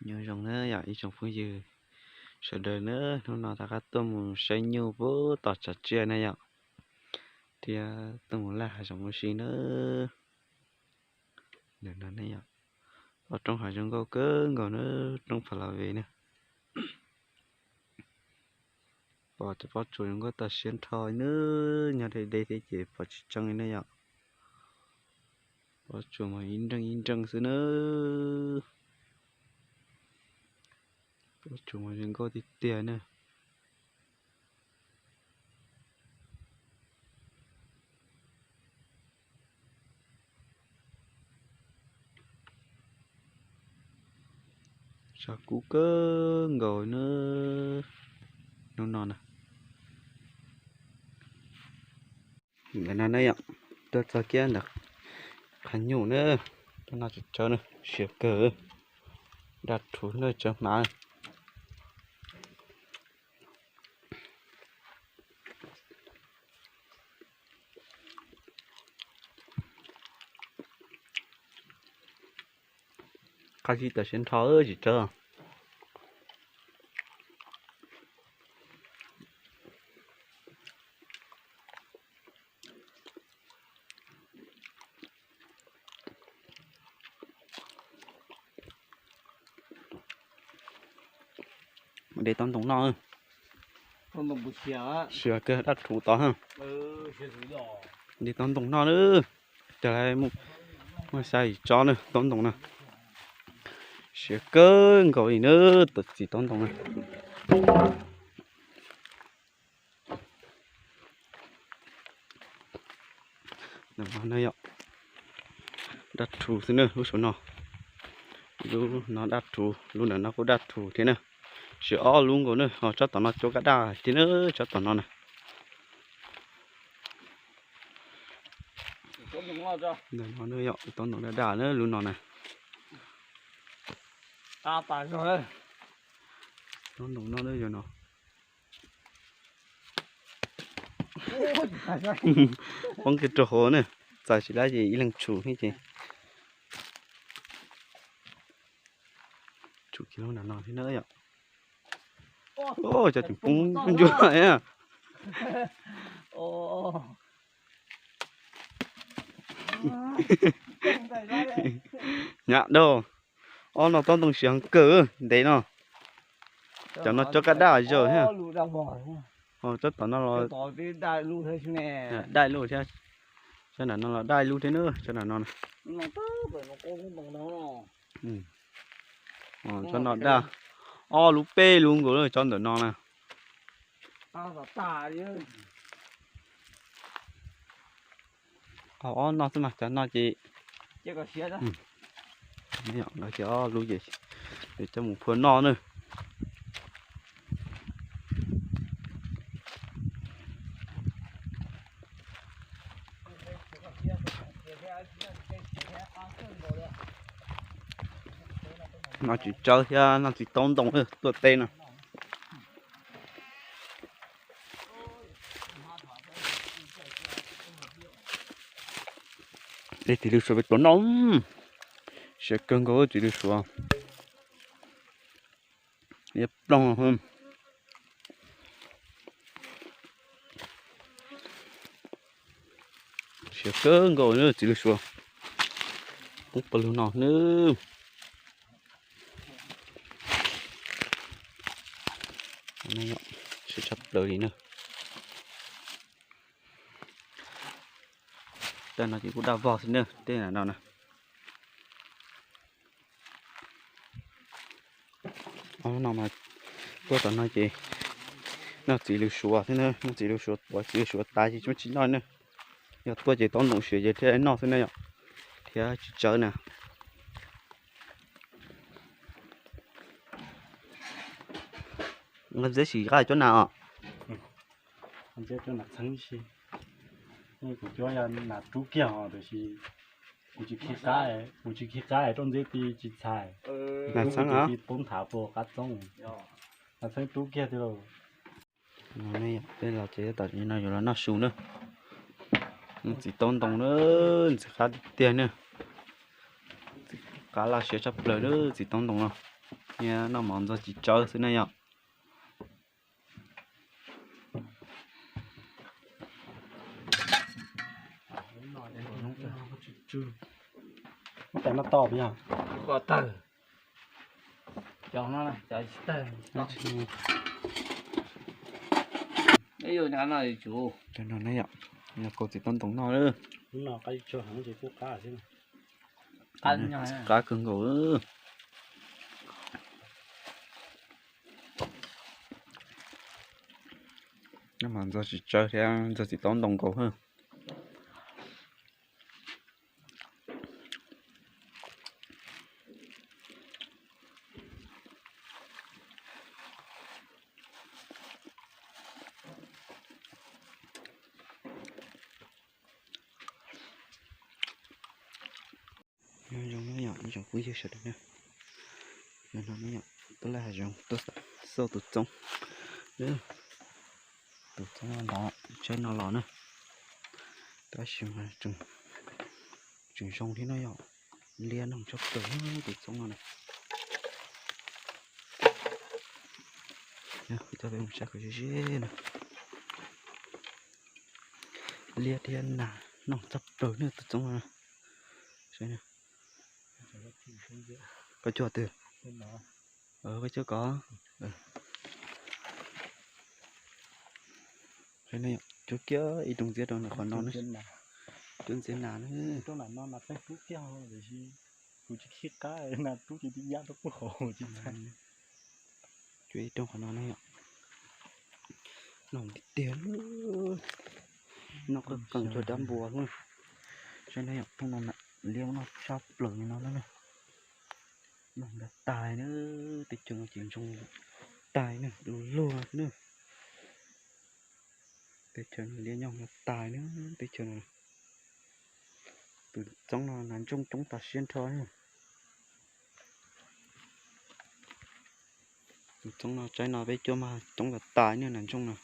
Nyob zoo na yom ib tsoom phooj ywg sawv daws na, hnub no rov qab tuaj mus saib nyuj pub tom tsav tsiaj na yom, thiab tuaj mus laj hav zoov ua si na. Ntawm no ne yom, ob roob hav zoo nkauj kawg nkaus na, roob Pha La Ve na. Pom cov pob tsuas zoo nkauj tag siab nrho na, nyob deb deb thiab ces pom tsis tseeb li na yom. Pob tsuas mas ib nreej ib nreej xwb na. Pob tsuas mas zoo nkauj tiag tiag na. Tshav kub kawg nkaus na hnub no na. Ntawm no ne yom, tuaj txog kiag ntawm qhov nyuj na, tuaj noj tsawv tsawv na, siav kawg, daj rhuv na tsawv hmav. Qab zib tawm siab nrho tsis tsawg. De taub ntoo noj. Siav kawg, daj rhuv tod. De taub ntoo noj na. Cas muaj xya yim tsob na, taub ntoo na. Siav kawg nkaus li na, txiv taub ntoo na. Daj rhuv xwb na lub saum no. Lub no daj rhuv, lub ntawm no kuj daj rhuv thiab na. Siav ob lub nkaus na, ho tsob tom no cuab kaj daj thiab na, tsob tom no na. Ntawm no yog taub ntoo daj daj na, lub no na. Taub ntoo no na yog no. Poob kiag rau hauv na, txais tsis lab ces ib leeg tshum thiab ces. Tshum kiag lub nram no thiab na yom. Cov tseem poob ncuab. Nyab daug, ob no taub ntoo siav heev kawg ntev no. Cov no cov kaj daj zawg thiab. Cov tom no los daj lub thiab, cov nram no los daj lub thiab na, cov nram no. Cov no daj ob lub peb lub nkaus cov ntawm no na. Ob no xwb mas cov no ces nkawd ces ob lub ces coj mus phua noj na. Noj tsis tsawg thiab, noj txiv taub ntoo tuaj teb no. Txiv lws suav peb tuav noj, siav kawg nkaus txiv lws suav. Ploog. Siav kawg nkaus txiv lws suav. Poob pawg lug no nawb. Siav tshaj plaws li na. Tej no ces kuj daj vog xwb na, tej no na. Ob no mas tuaj tom no ces noj txiv lws suav xwb na, noj txiv lws suav, tuav txiv lws suav tas ces tsis muaj tsis noj na. Yog tuaj ces taub ntoo siav ces thiaj noj xwb na yom, thiab tsis tsawg na. Nqe ntxeb sim qab cuab nas os. Ntxeb cuab nas txheeb si. Kuv cuab nas rub kiag os, tiam sis kuv tsis khi qab, kuv tsis khi qab es rau ntxeb ti tsis txhais. Nas txheeb ti poob nthav puas qab txoob. Nas txheeb rub kiag tiag lauj. Peb los ces tam sim no yuav los noj su na. Txiv taub ntoo na, ntxim qab tiag tiag na. Qab laj siab tshaj plaws na txiv taub ntoo no. Noj mov ntxuag txiv tsawb xwb na yom. Tab tom no to yog tawg. Cov no yom, kaus txiv taub ntoo noj. Qab kawg nkaus. Noj mas ntxuag txiv tsawb thiab ntxuag txiv taub ntoo nkaus hwb. Nyob zoo na yom, ib tsoom phooj ywg sawv daws na. Yog no na yom, tuaj laj hav zoov tuaj xauj tus txoob. Tus txoob ntawd tsaib no los na. Tab sis mas tseem zoo thiab no yom. Liab noog tshaj plaws tus txoob no na. Coj peb mus saib kom ze ze na. Liab thiab nas noog tshaj plaws na tus txoob no. Koj cuag twg? Koj cuag koj. Cuab kiag ib rooj ntxiab rau qhov no na. Cuab ntxiab nas na. Cuab ib rooj qhov no na yom. Noog tiag tiag, noj qees qees cuag dab npua xwb. Saib na yom, rooj no liab noj tshaj plaws li no na. Noog ntawd tais na, teb chaws no ces ntsoog tais na, du lug na. Teb chaws no liab nyoog tais na, teb chaws no. Tus txoob no nas ntsooj coob tas siab nrho na. Tus txoob no tsaib no peb cuab mas coob tas tais na nas ntsooj no.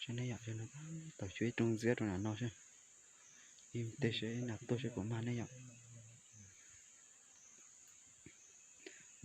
Saib ne yom, tau cuab ib rooj ntxiab rau nas no seb, ib teg seb nas tuaj seb puas mag ne yom.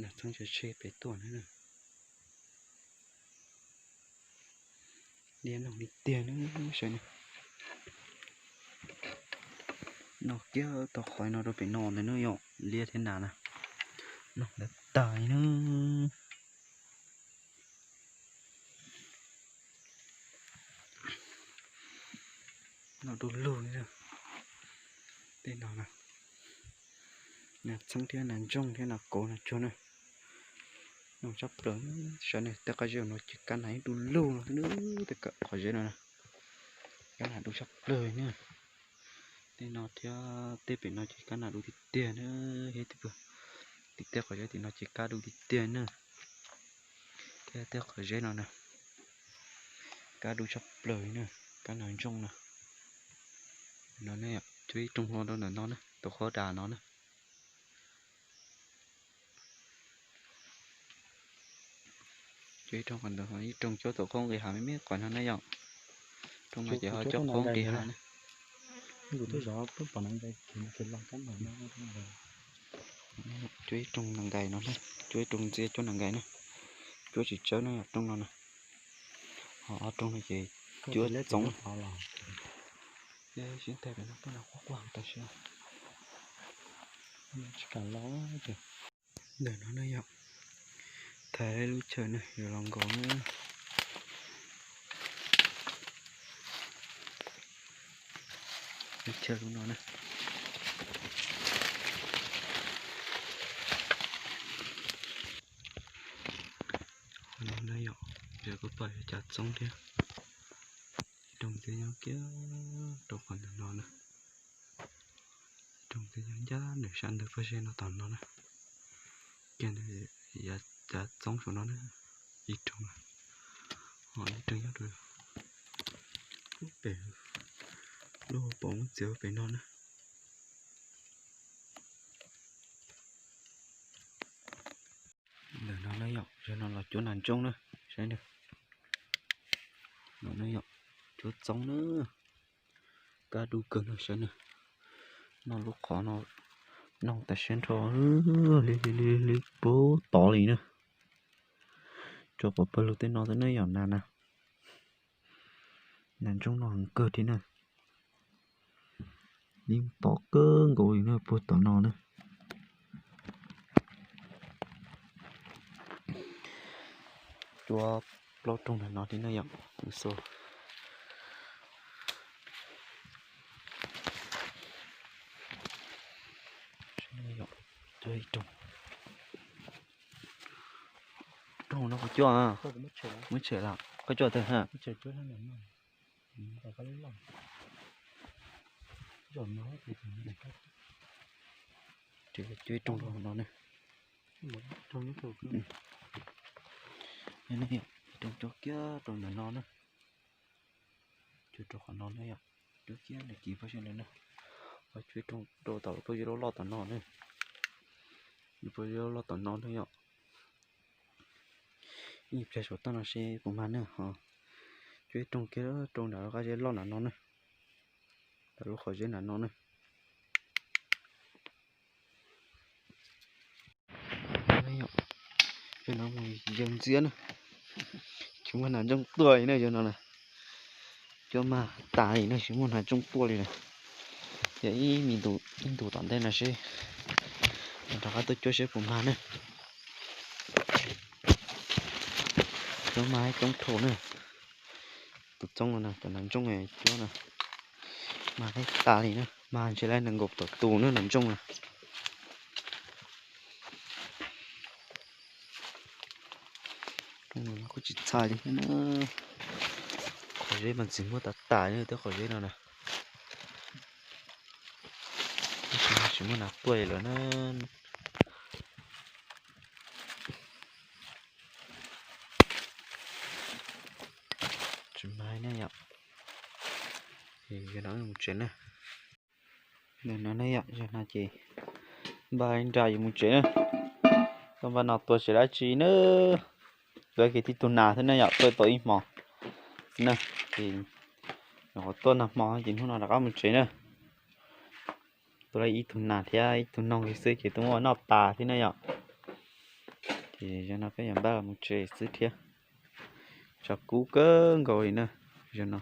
Nas txheeb tshe tshe pem tuaj na. Liab noog li tiag na, saib na. Noj kiag tau qhov no rau pem no ntawd na yom, liab thiab nas na. Noog ntawd tais na. Noj du lug li. Tej no na, nas txheeb thiab nas ntsooj thiab nas kauv nas tsuag na. Noj tshaj plaws. Saib ne, tej qab zeb no ces kab nas ib du lug no, tej qhov zeb no na, kab nas du tshaj plaws na. Tej no thiab tej pem no ces kab nas du tiag tiag na. Tim tej qhov zeb tim no ces kab du tiag tiag na. Thiab tej qhov zeb no na, kab du tshaj plaws na, kab nas ntsooj na. No ne, cuab ib rooj hlo rau ntawm no na, tus qhov das no na. Cuab ib rooj qhov ntawd, ib rooj cuab tus qhov nqis hav me me qhov no na yom. Rooj no ces ho cuab qhov nqis hav na. Cuab ib rooj nas nkais no na, cuab ib rooj ntxiab cuab nas nkais na. Cuab tsis tsawg na yom, rooj no na. Ho ob rooj no ces cuab txoov. Sib tag pem no tuaj no quaj quaj tas siab. Ntawm no na yom, thaiv lub chaw na yuav los nkaus na. Lub chaw lub no na. Qhov no na yom, yog koj pom yuav cav txoob thiab. Ib rooj ntxiab nyob kiag rau qhov ntawm no na. Ib rooj ntxiab nyob ncaj nraim sab ntawd pob zeb no tom no na. Kiag ntawd yav cav txoob saum no na. Ib rooj, ho ib rooj nyob rau pem lub hauv paus muab txiav pem no na. Ntawm no na yom, yog no los cuab nas ntsooj na, saib na. No na yom, cuab txoob na. Kab dub kawg no, saib na. Noj lub qhov no, Noog tas siab nrho li li li puag tod li na. Tsuas pom pawg lug tej no xwb na yom, nas na. Nas ntsoog no heev kawg thiab na. Yeej pom kawg nkaus li na puag tom no na. Cuab plaub rooj ntawm no thiab na yom. Cuab ib rooj. Rooj no koj cuab, muab tshem los koj cuab tag ha. Cuab ib rooj rau no na. Rooj cuab kiag rau ntawm no na. Cuab rau qhov no na yom. Cuab kiag ntawm kiv pab seb na. Ho cuab ib rooj rau tom lub pob zeb loj loj tom no na. Lub pob zeb loj loj tom no na yom. Ib pliag saum toj no seb puas mag na ho. Cuab ib rooj kiag rau nram lub qab zeb loj nram no na. Nram lub qhov zeb nram no na. Yog no mus yawg ntxiab na, tsis muaj nas ntsooj tuaj li na yog no na. Cuab mag tas li na tsis muaj nas ntsooj tuaj li na. Yog ib me ntu, ib ntu tom ntej no seb, rov qab tuaj cuab seb puas mag na. Cuab mag ib txoob rau na. Tus txoob no na, cov nas ntsooj cuab na, mag tas li na, mag ntshe lawv nees nkaum tawm tus na nas ntsooj na. Rooj no kuj tsis txhais li thiab na. Qhov zeb mas txiv muaj tas tas li tej qhov zeb no na. Tsis muaj nas tuaj li lawm na. Tsis mag ne yom. Yog no mus tsev na. Ntawm no ne yom, yog no ces npaj nra yuav mus tsev na. Koj npaj no tua tsev dab tsi na? Tua kiag tib tug nas xwb na yom, tua tau ib hmo na. Ces nyuam qhuav tuaj nag hmo ces hnub no rov qab mus tsev na. Tua lawm ib tug nas thiab ib tug noog li xwb ces twb muab noj tas thiab na yom. Ces yog no peb yuav npaj los mus tsev xwb thiab. Tshav kub kawg nkaus li na, yog no.